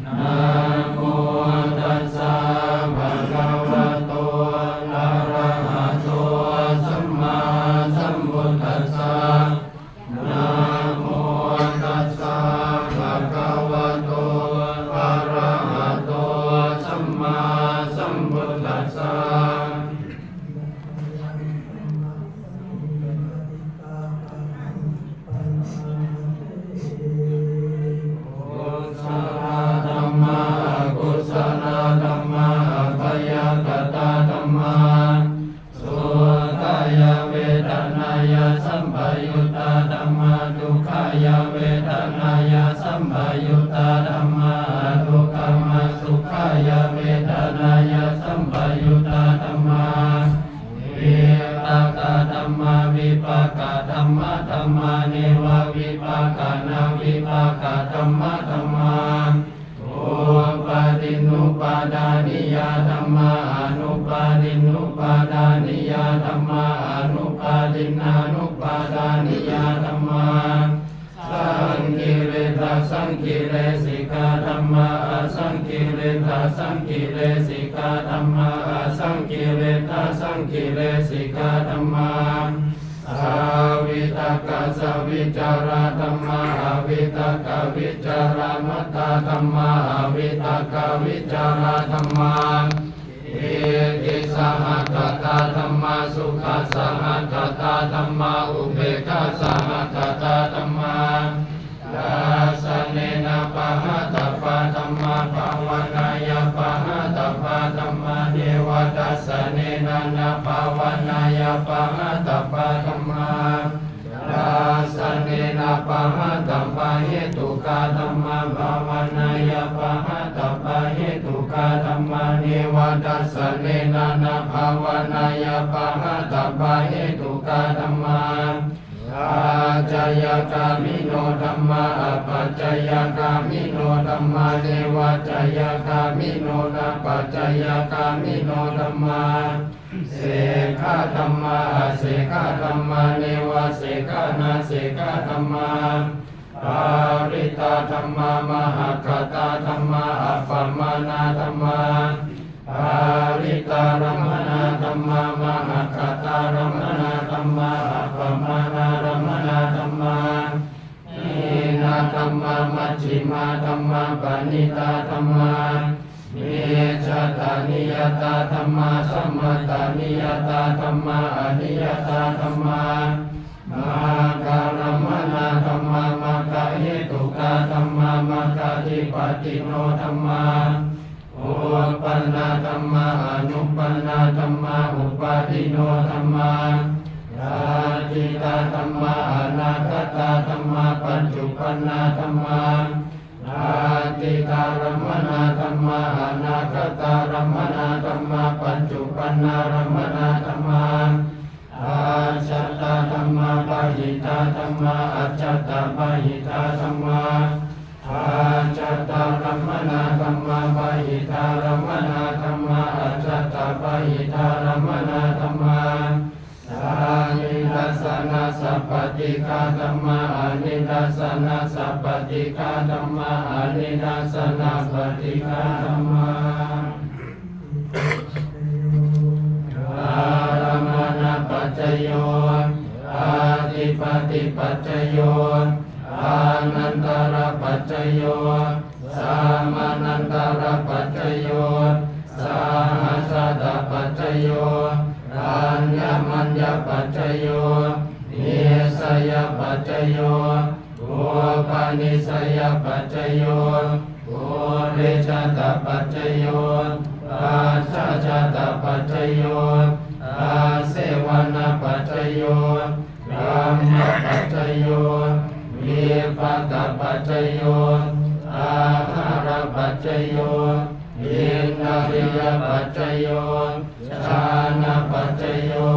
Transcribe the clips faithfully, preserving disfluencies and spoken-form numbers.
Namo tassa bhagavato arahato sammāsambuddhassa. Namo tassa bhagavato arahato sammāsambuddhassa. Kusalā dhammā, akusalā dhammā, abyākatā dhammā. Sukhāya vedanāya sampayuttā dhammā, dukkhāya vedanāya sampayuttā dhammā, adukkhamasukhāya vedanāya sampayuttā dhammā. Vipākā dhammā, vipākadhammadhammā, nevavipākanavipākadhammadhammā. Upādinnupādāniyā dhammā, anupādinnupādāniyā dhammā, anupādinnānupādāniyā dhammā. Saṅkiliṭṭhasaṅkilesikā dhammā, asaṅkiliṭṭhasaṅkilesikā dhammā, asaṅkiliṭṭhasaṅkilesikā dhammā. Savitakkasavicārā dhammā, avitakkavicāramattā dhammā, avitakkavicārā dhammā. Pītisahagatā dhammā, sukhasahagatā dhammā, upekkhāsahagatā dhammā. Dassanena pahātabbā dhammā, bhāvanāya pahātabbā dhammā, nevadarsanena na bhāvanāya pahātabbā dhammā. Dassanena pahātabbahetukā dhammā, bhāvanāya pahātabbahetukā dhammā, nevadassanena na bhāvanāya pahātabbahetukā dhammā. Ācayagāmino dhammā, apacayagāmino dhammā, nevaccayagāmino napacayagāmino dhammā. Sekkhā dhammā, asekkhā dhammā, nevasekkhā nasekkhā dhammā. Parittā dhammā, mahaggatā dhammā, appamāṇā dhammā. Parittārammaṇā dhammā, mahaggatārammaṇā dhammā, appamāṇārammaṇā dhammā. Hīnā dhammā, majjhimā dhammā, paṇītā dhammā. Micchattaniyatā dhammā, sammattaniyatā dhammā, aniyatā dhammā. Maggārammaṇā dhammā, maggahetukā dhammā, maggādhipatino dhammā. Uppannā dhammā, anuppannā dhammā, uppādino dhammā. Atītā dhammā, anāgatā dhammā, paccuppannā dhammā. Atītārammaṇā dhammā, anāgatārammaṇā dhammā, paccuppannārammaṇā dhammā. Ajjhattā dhammā, bahiddhā dhammā, ajjhattabahiddhā dhammā. Ajjhattārammaṇā dhammā, bahiddhārammaṇā dhammā, ajjhattabahiddhārammaṇā dhammā. Sanidassanasappaṭighā dhammā, anidassanasappaṭighā dhammā, anidassanāppaṭighā dhammā. Ārammaṇapaccayo, adhipatipaccayo, anantarapaccayo, samanantarapaccayo, sahajātapaccayo, aññamaññapaccayo, nissayapaccayo, upanissayapaccayo, purejātapaccayo, pacchājātapaccayo, āsevanapaccayo, kammapaccayo, vipākapaccayo, āhārapaccayo, indriyapaccayo, jhānapaccayo,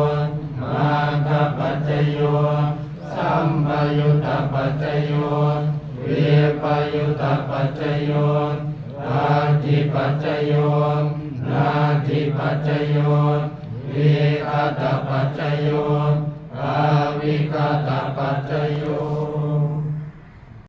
maggapaccayo, sampayuttapaccayo, vippayuttapaccayo, atthipaccayo, natthipaccayo, vigatapaccayo, avigatapaccayo.